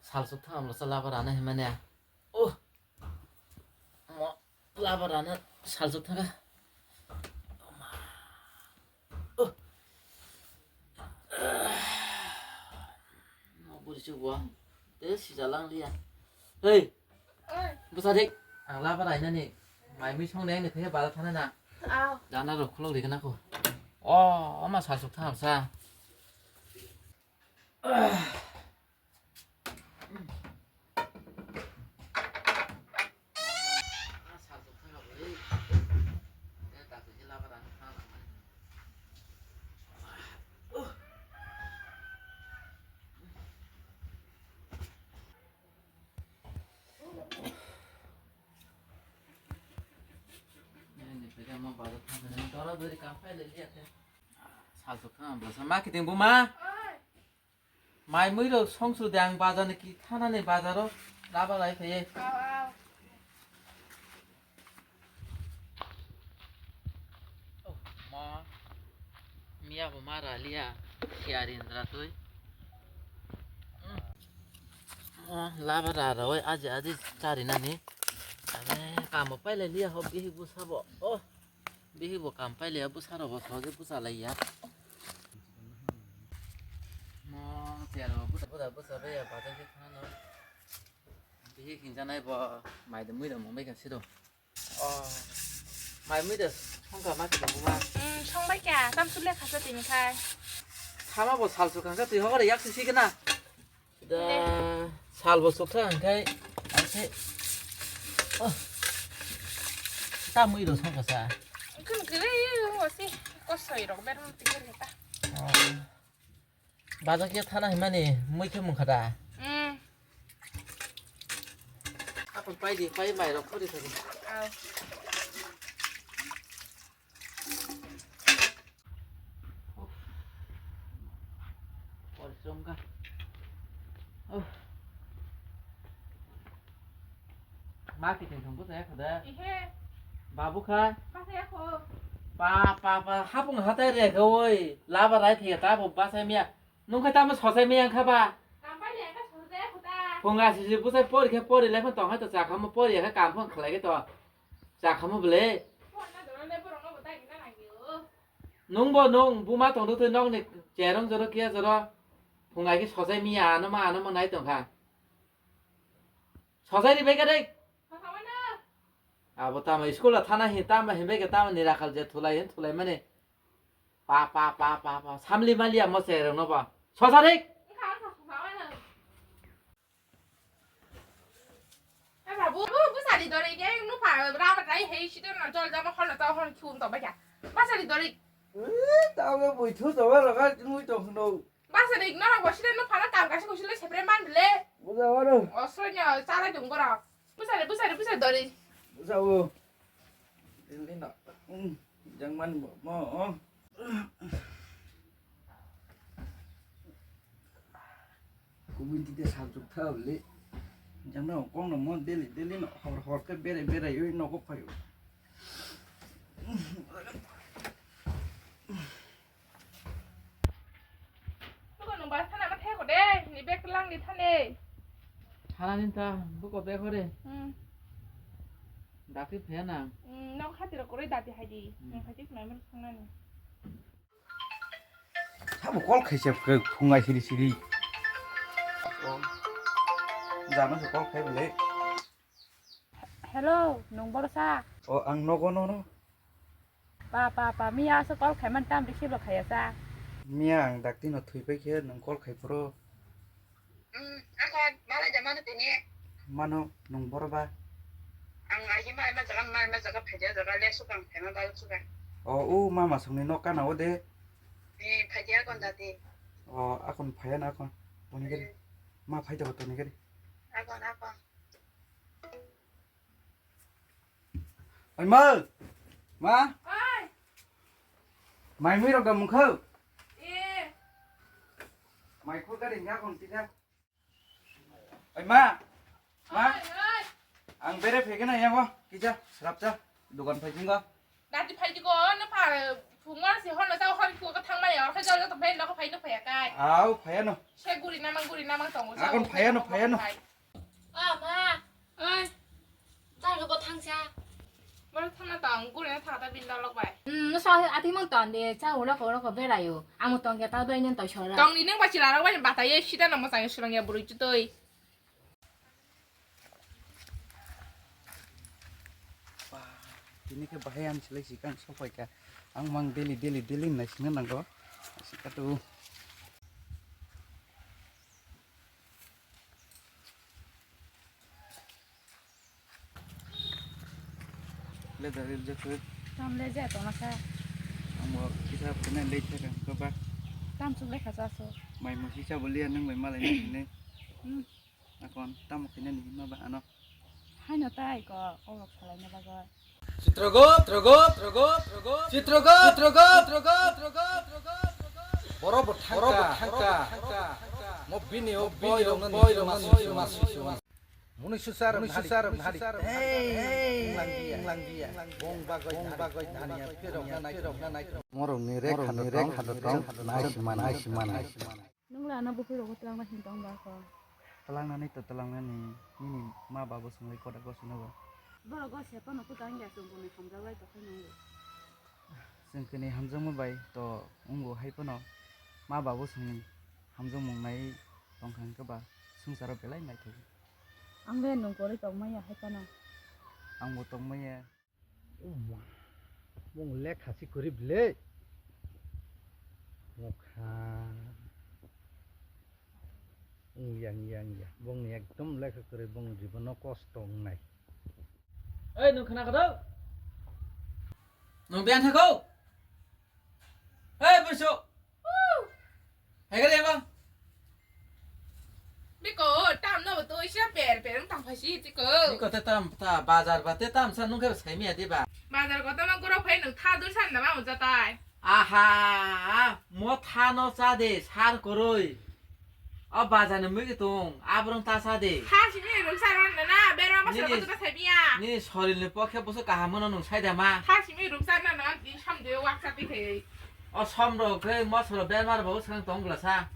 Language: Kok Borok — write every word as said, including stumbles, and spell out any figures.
Salsuk thang amlo sa laba rana himane. Oh. Mo laba rana salsuk thang. Oh. Mo buri chuk bo. Te sija lang liya. Hey. Oi. Bwsa dik. Ang laba rainani. Mai mui song neng ni khe bala thana na. Aw. Jana rok khulok dik na ko. Oh, ama salsuk thang sa. Salsuk thang bwsa ma kiting buma. Mai mui rok songsu de ang bazar ni ki thana ni bazar o laba lai phai. Aw, aw. Oh, ma. Miya bo ma ra liya. Kiya rin ra tui. Hmm. Oh, laba ra ra oi aji aji chari nani. Ane kamo pai lai liya ho bihi bu sabo. Oh. Bihi bo kam pailiya bwsa rok bo sohor khe bwsa laiya. Mo chera bo bwsa bwsa bwsa bwsa bwsa bwsa khe thangno. Bihi khinjanai bo mai de mui rok mung bai kha siro. Oh. Mai mui de songkha ma khe tongma. Hmm, songbai kha, tam sule khasa tini khai. Sama bo sal sukang kha twi hokare yak sisi kena. Da sal bo sukha hingkhai ang se. Oh. Ta mui rok song kasa. Kun kiri wasi kosoi rok ber tikir kita. Oh. Baja kia thana himani mui khe mung khada. Hmm. Apa pai di pai mai rok khori khori. Au. Uff. Porisrom kha. Uff. Ma kiting thung bwsa yakho da? Ihe. Babu kha? Bwsa yakho. Pa, pa, pa, hapung hatai re kha oi. Laba rai thia ta bo bwsa miya. Nung kha tamo sosai miya kha ba? Kampai le ka sosai yakho ta. Phunga sisi bwsa pori khe pori le phon tong hai to cha kha mo pori ya kha kam phon khlai khe to. Cha kha mo bwle. Phon na dona le borok no bo dai na nangyo. Nungbo nung buma tongthoktwi nokni cherong joro kiya joro phungai khe sojai miya ano ma ano ma nai tongkha. Sojai ri bai kha dei. Abo tamo school o thana hin tamo hin bai khe tamo ni rakhal je thulai hin thulai mani. Pa pa pa pa pa samli maliya mo cherong no ba. Soja ri. Eh, babu, bu, bu sari dori ke, nu pa, rama tai hei, sito na jol jama hol na tau hon chum to bacha. Ba sari dori. Eh, tamo bui thu to ba raga, mui to no. Ba sari ignore bo sito nu pa na kam kasi kusile sepre man le. Buja waro. Osro nya, sala dung gora. Bu sari, bu sari, bu sari dori. Buja wo. Ini na. Hmm, jang man mo, mo. Kubui tite salchuk tha le. Jang no kong no mo daily, daily no hor hor khe berai berai oi nogo phaio. Buko nung bar thana ma thai ko de, ni bag lang ni thane. Thala ni ta, buko bag hore. Hmm. Dati phaya na. Hmm, nok hati ro koroi dati hai di. Hmm. Nung hai di mai mer sangnani. Sabo call khaisa phungai siri siri. Jano se call khai bele. Hello, nung borsa? O, ang nogo nono. Pa, pa, pa, miya so call khaiman tam receive lo khaya sa. Miya ang dakti no thui pai khe nung call khai phuru. Hmm, ako, mala jama no tini. Mano, nung boro ba? Ang ahi ma, ma jaga, ma, ma jaga, phaja jaga, le sukang, phema ba sukang. O, u mama songni nok kana o de. Eh, phaja kon dati. O, akon phaya na akon. Toni gari. Hmm. Ma phai jaga toni gari. Akon, akon. Oi ma. Ma. Oi. Mai mui rok da mungkho. Eh. Mai khul gari nya kon tida. Oi ma. Ma. Oi, oi. Ang bere phege na yago. Kija srapcha. Dukan phai jingo. Dati phai jingo no pa. Bungma se honna sa hon ku ka thang maya, ka jol to bai no ka phai no phaya kai. Au, phaya no. Se guri namang, guri namang tongo. Akon phaya no, phaya no. Phai. Ah, ma. Oi. Tang bo thangsa. Bo thangna tong, guri na thata bin dalok bai. Hmm, no sa ati mang ton de, cha ulo ko ulo ko berayo. Amo tong ke ta bai nen to chora. Tong ni nang ba chila rok bai bata ye sida no mo sang surang ya buru chutoi. Ba, tini khe bahai ang silai sikang sopai kha. Ang mang daily, daily, daily nai sina nango. Sika tu. Le da ril jakhe. Tam le ja tong sa. Ang bo kisa phone le thakang ko ba. Tam chuk le kha sa so. Mai mo sisa boliya nang bai malai ni ne. Hmm. Akon tamo khaina ni hima ba ano. Haino tai ko olok salaina bagwi. Chitrago, Chitrago, Chitrago, Chitrago, Chitrago, Chitrago, Chitrago, Chitrago. Borok bo thangka, borok bo thangka. Mo bini o boi rok nani mas mas. Muni susar, muni susar, hari. Hey, langgia, langgia. Bong bagoi, bong bagoi, dhania, pirok na nai, pirok na nai. Morok ni rek, morok ni rek, hanu tong, nai siman, nai siman, nai siman. Nwng le ano buphuru rogo twlangna hin tong ba kho? Twlangnani to twlangnani, nini ma babu swnglai koda gosino bo. Borok gose phano kwtal wngya chwng bwrwi hamjak lai tongkhe nwng bo. Chwng kini hamjakma bai to wngo hai phano ma babu swngni hamjakmung nai tongkha hwnkhe ba swngcharo belai naithok. Ang le nwng kwrwi tongmaya hai phano. Ang bo tongmaya. Uma, bong lekha si kwrwi bwle. Mokha. Yang, yang, yang. Bong ni ekdom lekha kwrwi, bong jibono kosto wngnai. Oi, nwng khna kha do? Nwng biyan thakho? Hei, busu. Hei, gari apa? Biko, tam no betul sih per per tang pasi tiko. Biko te tam ta bazar ba te tam sa nungke sai mi adi ba. Bazar ko tama goro phai nung tha dur san nama mujatai. Aha, mo tha no cha de sar koroi. O bazar ni mui tong, abrong ta sa de. Tha simi rum sar na na, berma masal ko ta sai biya. Ni soril ni pokhe boso kaham no nung sai da ma. Tha simi rum sar na na, di sam de wak sa ti khai. O som rok khe mosoro berma rok bo swkang tong glasa.